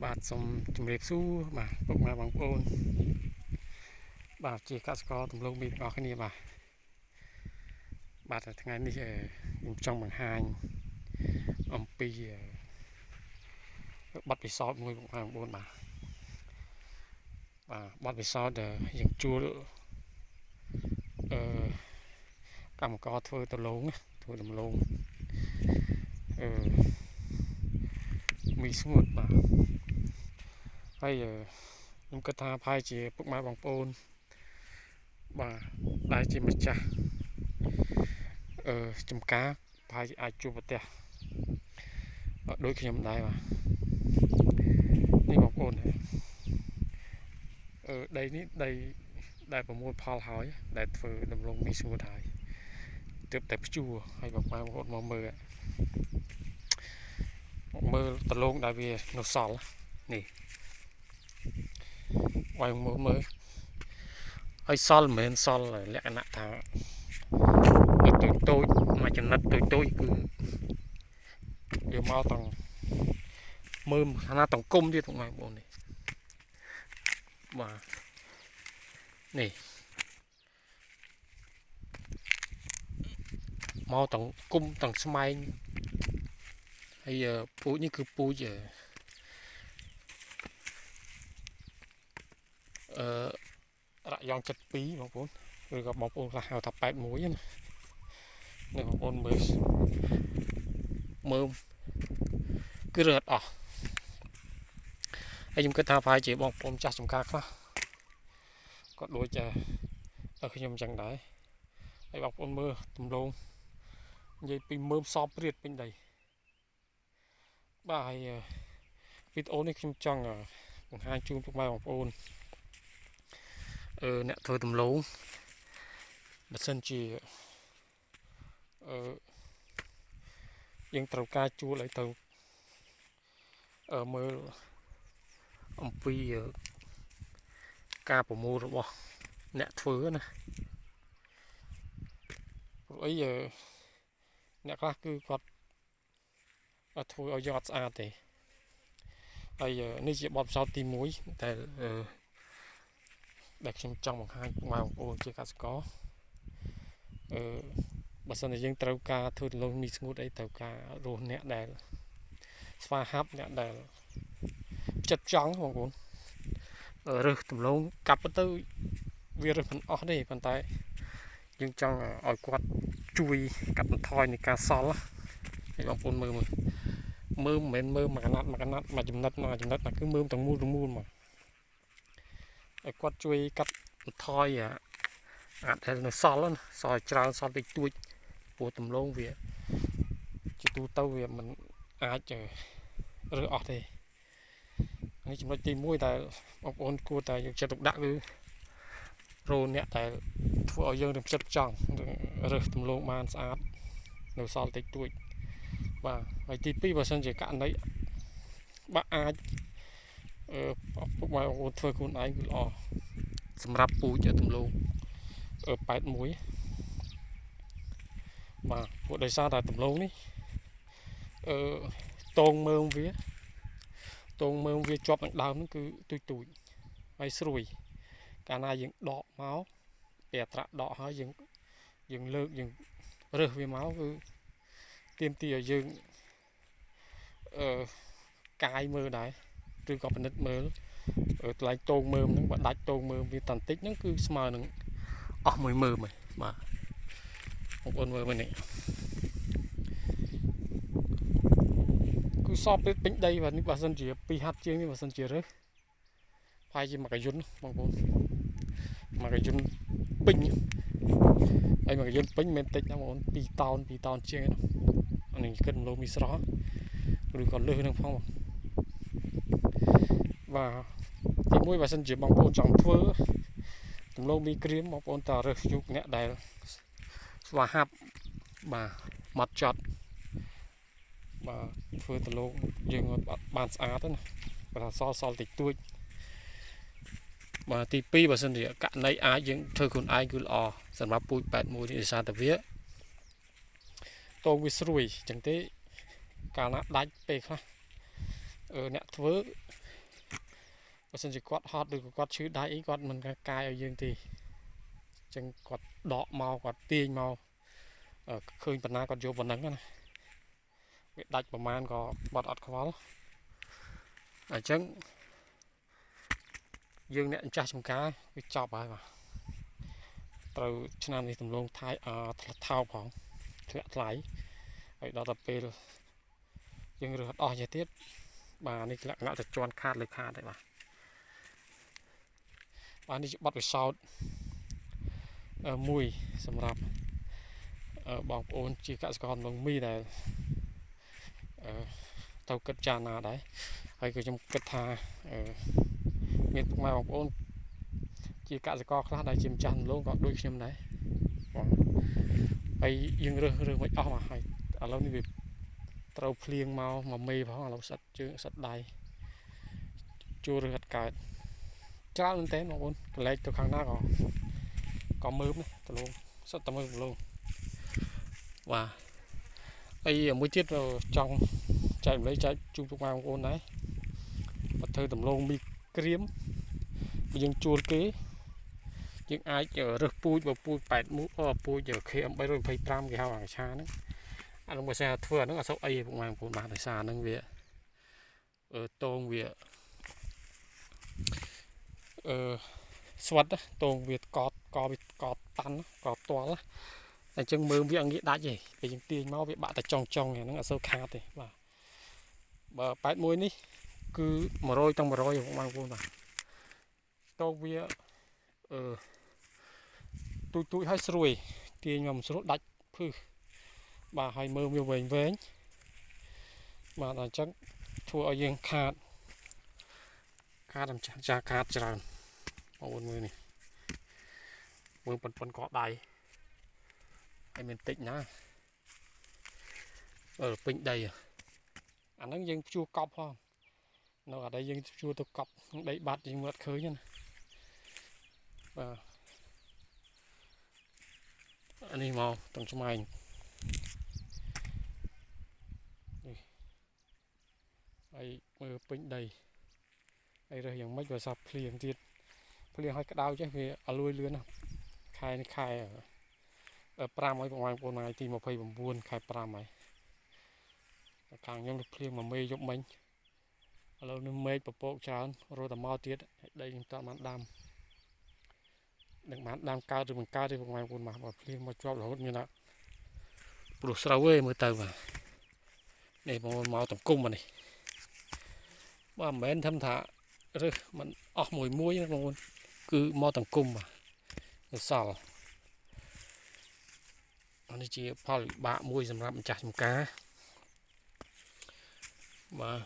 បាទសូមជម្រាបសួរបាទពុកម៉ែបងប្អូនបាទជាកសិករទម្លងមីទាំងអស់គ្នាបាទបាទថ្ងៃនេះខ្ញុំចង់បង្ហាញអំពីបទពិសោធន៍មួយបងប្អូនបាទបាទបទពិសោធន៍យើងជួលអឺកម្មករធ្វើដលងធ្វើដំឡូងអឺមីស្ងួតបាទហើយខ្ញុំគិតថាប្រហែលជាពុកម៉ែបងប្អូនបាទដែលជាម្ចាស់អឺចំការប្រហែលជាអាចជួបប្រទះដូចខ្ញុំដែរបាទនេះបងប្អូនអឺដីនេះដីដែលប្រមូលផលហើយដែលធ្វើដំឡូងមីស្ងួតហើយទើបតែភ្ជួរហើយបងប្អូនមកមើលមើលដលងដែលវានៅសល់នេះវាយមើលមើលហើយសល់មិនមែនសល់លក្ខណៈថាតូចតូចមួយចំណិតតូចតូចគឺវាមកទាំងមើលឋានៈតង្គមទៀតបងប្អូននេះបាទនេះមកទាំងគុំទាំងស្មែងហើយពូជនេះគឺពូជអឺរយ៉ង72បងប្អូនឬក៏បងប្អូនខ្លះហៅថា81ណានេះបងប្អូនមើលមើលគឺរើអត់អស់ហើយខ្ញុំគិតថាប្រហែលជាបងប្អូនចាស់ចំការខ្លះក៏ដូចខ្ញុំចឹងដែរហើយបងប្អូនមើលទម្លងនិយាយពីមើមសពព្រាតពេញដីបាទហើយវីដេអូនេះខ្ញុំចង់បង្ហាញជូនពុកម៉ែបងប្អូនអ្នកធ្វើទម្លងបើសិនជាអឺយើងត្រូវការជួលឲ្យទៅមើលអំពីការប្រមូលរបស់អ្នកធ្វើណាព្រោះអីអ្នកខ្លះគឺគាត់ធ្វើឲ្យយើងអត់ស្អាតទេហើយនេះជាបទពិសោធន៍ទី1ដែលដែលខ្ញុំចង់បង្ហាញបងប្អូនជាកសិករអឺបើសិនជាយើងត្រូវការធ្វើដលងមីស្ងួតអីត្រូវការរស់អ្នកដែលស្វាហាប់អ្នកដែលចិត្តចង់បងប្អូនរើសទម្លងកាប់ទៅវារើសមិនអស់ទេប៉ុន្តែយើងចង់ឲ្យគាត់ជួយកាត់បន្ថយនៃការសល់ហើយបងប្អូនមើលមើលមើលមិនមែនមើលមួយកណាត់មួយកណាត់មួយចំណិតមួយចំណិតណាគឺមើលទាំងមូលទាំងមូលមកឲ្យគាត់ជួយកាត់បន្ថយអាដែលនៅសល់ណាសល់ច្រើនសល់តិចតួចព្រោះទម្លងវាជាទូទៅវាមិនអាចរើសអស់ទេនេះចំណុចទី1ដែលបងប្អូនគួរតែយកចិត្តទុកដាក់គឺរោអ្នកដែលធ្វើឲ្យយើងនឹងចិត្តចង់រើសទម្លងបានស្អាតនៅសល់តិចតួចបាទហើយទី2បើសិនជាករណីបាទអាចអឺពុកម៉ែបងប្អូនធ្វើខ្លួនឯងគឺល្អសម្រាប់ពូជទម្លង81បាទព្រោះដោយសារតែទម្លងនេះអឺតងមើមវាតងមើមវាជាប់នឹងដើមហ្នឹងគឺទូចទូចហើយស្រួយកាលណាយើងដកមកពេលអត្រាដកហើយយើងយើងលើកយើងរើសវាមកគឺទាមទារឲ្យយើងអឺកាយមើលដែរឬក៏ពិនិត្យមើលថ្លៃតងមើមហ្នឹងបើដាច់តងមើមវាតាន់តិចហ្នឹងគឺស្មើនឹងអស់មួយមើមហើយបាទបងប្អូនមើលមើលនេះគឺសពពេញដីបាទនេះបើសិនជា2ហាត់ជាងនេះបើសិនជារើសប្រហែលជាមួយកាយុនបងប្អូនមួយកយុនពេញហើយមួយកយុនពេញមិនតិចណាបងប្អូន2តោន2តោនជាងហ្នឹងអានេះគិតមលោមីស្រស់ឬក៏លើសនឹងផងបាទទី1បើសិនជាបងប្អូនចង់ធ្វើទម្លងមីក្រៀមបងប្អូនតើរើសយុគអ្នកដែលស្វាហាប់បាទម៉ត់ចត់បាទធ្វើទម្លងយើងបានស្អាតណាបើថាសល់សល់តិចតួចបាទទី2បើសិនជាករណីអាចយើងធ្វើខ្លួនឯងគឺល្អសម្រាប់ពូជ81នេះដោយសារតែវាតងវាស្រួយអញ្ចឹងទេកាលណាដាច់ពេលខ្លះអ្នកធ្វើ បើសិនជាគាត់ហត់ឬក៏គាត់ឈឺដៃអីគាត់មិនកាយឲ្យយើងទេអញ្ចឹងគាត់ដកមកគាត់ទាញមកឃើញបណ្ណាគាត់យកប៉ុណ្ណឹងណាវាដាច់ប្រមាណក៏បាត់អត់ខ្វល់អញ្ចឹងយើងអ្នកម្ចាស់ចំការគឺចប់ហើយបាទត្រូវឆ្នាំនេះដំឡូងថៃថោកផងធ្លាក់ថ្លៃហើយដល់ទៅពេលយើងរើសអត់អស់ចេះទៀតបាទនេះលក្ខណៈទៅជន់ខាតលើខាតហើយបាទបាទនេះជាបទពិសោធន៍មួយសម្រាប់បងប្អូនជាកសិករដំឡូងមីដែលទៅគិតចារណាដែរហើយក៏ខ្ញុំគិតថាមានពុកម៉ែបងប្អូនជាកសិករខ្លះដែលជាម្ចាស់ដំឡូងក៏ដូចខ្ញុំដែរបងហើយយើងរើសមិនអស់មកហើយឥឡូវនេះវាត្រូវភ្លៀងមកមួយមេផងឥឡូវស្អិតជើងស្អិតដៃជួរើសអត់កើតច្រើនមែនតើបងប្អូនកលែកទៅខាងណាក៏មើមដលងសុទ្ធតែមើមដលងបាទហើយមួយទៀតចង់ចែកម្លែកចែកជូនពុកម៉ែបងប្អូនដែរបើធ្វើដំឡូងមីក្រៀមបើយើងជួលគេយើងអាចរើសពូជបើពូជ81ពូជ KM 325គេហៅអាឆាហ្នឹងអានោះបើសិនធ្វើអាហ្នឹងអត់សូវអីពុកម៉ែបងប្អូនបាទដោយសារហ្នឹងវាតងវាស្វិតតងវាកតកវាកតតាន់កតទាល់អញ្ចឹងមើលវាអត់ងាយដាច់ទេពេលយើងទាញមកវាបាក់តែចុងចុងហ្នឹងអត់សូវខាតទេបាទបើ81នេះគឺ100ទាំង100បងប្អូនបាទតងវាទូចទូចឲ្យស្រួយទាញមកមិនស្រួលដាច់ភឹសបាទហើយមើលវាវែងវែងបាទអញ្ចឹងធ្វើឲ្យយើងខាតអម្ចាស់ចាខាតច្រើនបងប្អូនមើលនេះមើលប៉ុនប៉ុនកដៃហើយមានតិចណាពេញដីអាហ្នឹងយើងជួកប់ផងនៅអាដីយើងជួទៅកប់ដីបាត់យើងមើលអត់ឃើញណាបាទអានេះមកទាំងឆ្មាញនេះហើយមើលពេញដីហើយរើសយ៉ាងម៉េចបើសាប់ភ្លៀងទៀតភ្លៀងឲ្យក្តៅចេះវាអលួយលឿនណាខែនេះខែ5ហើយបងប្អូនថ្ងៃទី29ខែ5ហើយតែខាងខ្ញុំទៅភ្លៀងមួយមេយប់មិញឥឡូវនេះមេឃពពកច្រើនរត់តែមកទៀតដីខ្ញុំតបានដាំនឹងបានដាំកើតឬមិនកើតទេបងប្អូនបាទបើភ្លៀងមកជាប់រហូតមានថាព្រោះស្រូវឯងមើលទៅបាទនេះបងប្អូនមកតង្គមនេះបាទមិនមែនធ្វើថារើសมันអស់មួយមួយណាបងប្អូនគឺមកតង្គមបាទសល់នេះជាផលវិបាកមួយសម្រាប់ម្ចាស់ចំការបាទ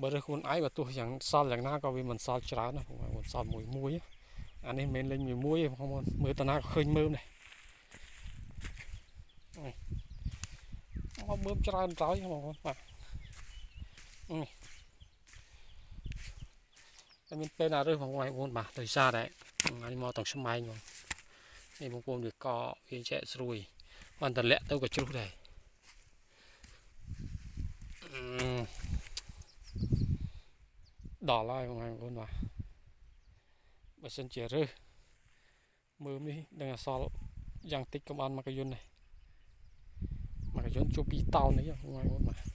បើរើសខ្លួនឯងបើទោះយ៉ាងសល់យ៉ាងណាក៏វាមិនសល់ច្រើនណាបងប្អូនសល់មួយមួយអានេះមិនមែនលេងមួយមួយទេបងប្អូនមើលតាណាក៏ឃើញមើមដែរមកមើមច្រើនក្រោយបងប្អូនបាទនេះតែមានពេលណារើសបងប្អូនបាទដោយសារតែអានេះមកទាំងស្មែងបងនេះបងប្អូនវាកវាចែកស្រួយបានតម្លាក់ទៅក៏ជ្រុះដែរដល់ហើយបងប្អូនបាទបើសិនជារើសមើមនេះនឹងអសល់យ៉ាងតិចក៏បានមួយកយន្តដែរមួយកយន្តជួប2តោននេះបងប្អូនបាទ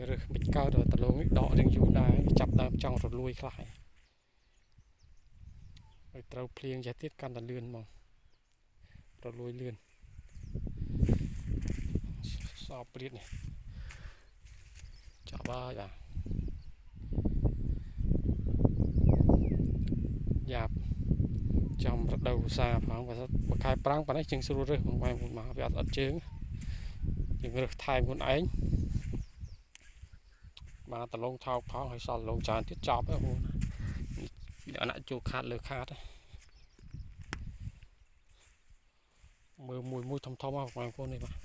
រើសមិនកើតដលងនេះដករៀងយូរដែរចាប់ដើមចង់រលួយខ្លះហើយហើយត្រូវភ្លៀងចេះទៀតកាន់តែលឿនហ្មងរលួយលឿនសោព្រាតនេះចាប់ហើយបាទយ៉ាប់ចំរដូវវស្សាផងបើខែប្រាំងប៉ុណ្ណេះជាងស្រួលរើសបងប្អូនមកវាអត់ជើងយើងរើសថែមខ្លួនឯងបាទដលងថោកផងហើយសល់ដលងច្រើនទៀតចប់ហើយបងអាណាចូលខាតលើខាតមើលមួយមួយធំធំបងប្អូននេះបាទ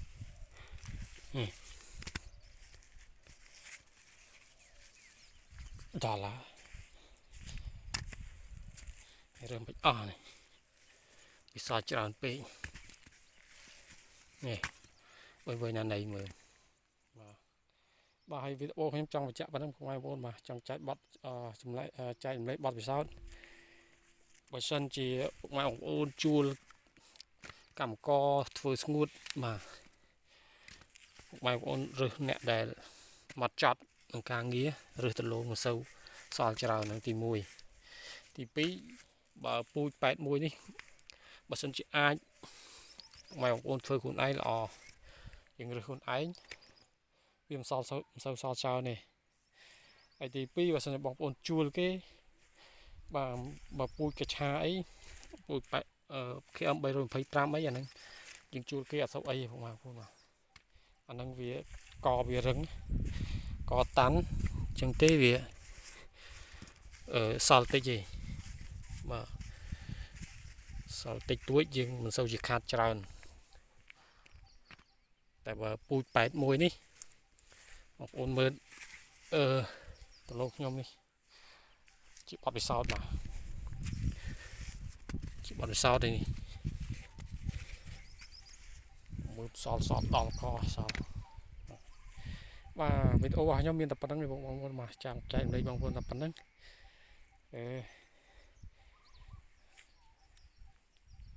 ដល់ហើយរើមមិនអស់នេះវាសល់ច្រើនពេកនេះវិញវិញណានៃមើលបាទ បាទហើយវីដេអូខ្ញុំចង់បញ្ជាក់ប៉ុណ្ណឹងបងប្អូនបាទចង់ចែកប័ណ្ណចម្លែកចែករំលែកបទពិសោធន៍បើសិនជាពុកម៉ែបងប្អូនជួលកម្មករធ្វើស្ងួតបាទពុកម៉ែបងប្អូនរើសអ្នកដែលមកចត់នឹងការងាររើសទៅលោមិនសូវសល់ច្រើននឹងទី1ទី2បើពូជ81នេះបើសិនជាអាចពុកម៉ែបងប្អូនធ្វើខ្លួនឯងល្អយើងរើសខ្លួនឯងវាមិនសល់មិនសូវសល់ច្រើនទេហើយទី2បើសិនជាបងប្អូនជួលគេបាទបើពូជកឆាអីពូជប៉ែ KM 325អីអាហ្នឹងយើងជួលគេអត់សូវអីទេបងប្អូនបាទអាហ្នឹងវាកវារឹងកតាន់អញ្ចឹងទេវាអឺសល់តិចទេបាទសល់តិចតួចយើងមិនសូវជាខាតច្រើនតែបើពូជ81នេះបងប្អូនមើលអឺតលោកខ្ញុំនេះជាបទពិសោធន៍បាទជាបទពិសោធន៍នេះមើលសល់សល់ដល់កសល់បាទវីដេអូរបស់ខ្ញុំមានតែប៉ុណ្្នឹងទេបងប្អូនបាទចាំចែករំលែកបងប្អូនតែប៉ុណ្្នឹងអឺ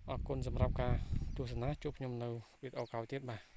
អរគុណសម្រាប់ការទស្សនាជួបខ្ញុំនៅវីដេអូក្រោយទៀតបាទ។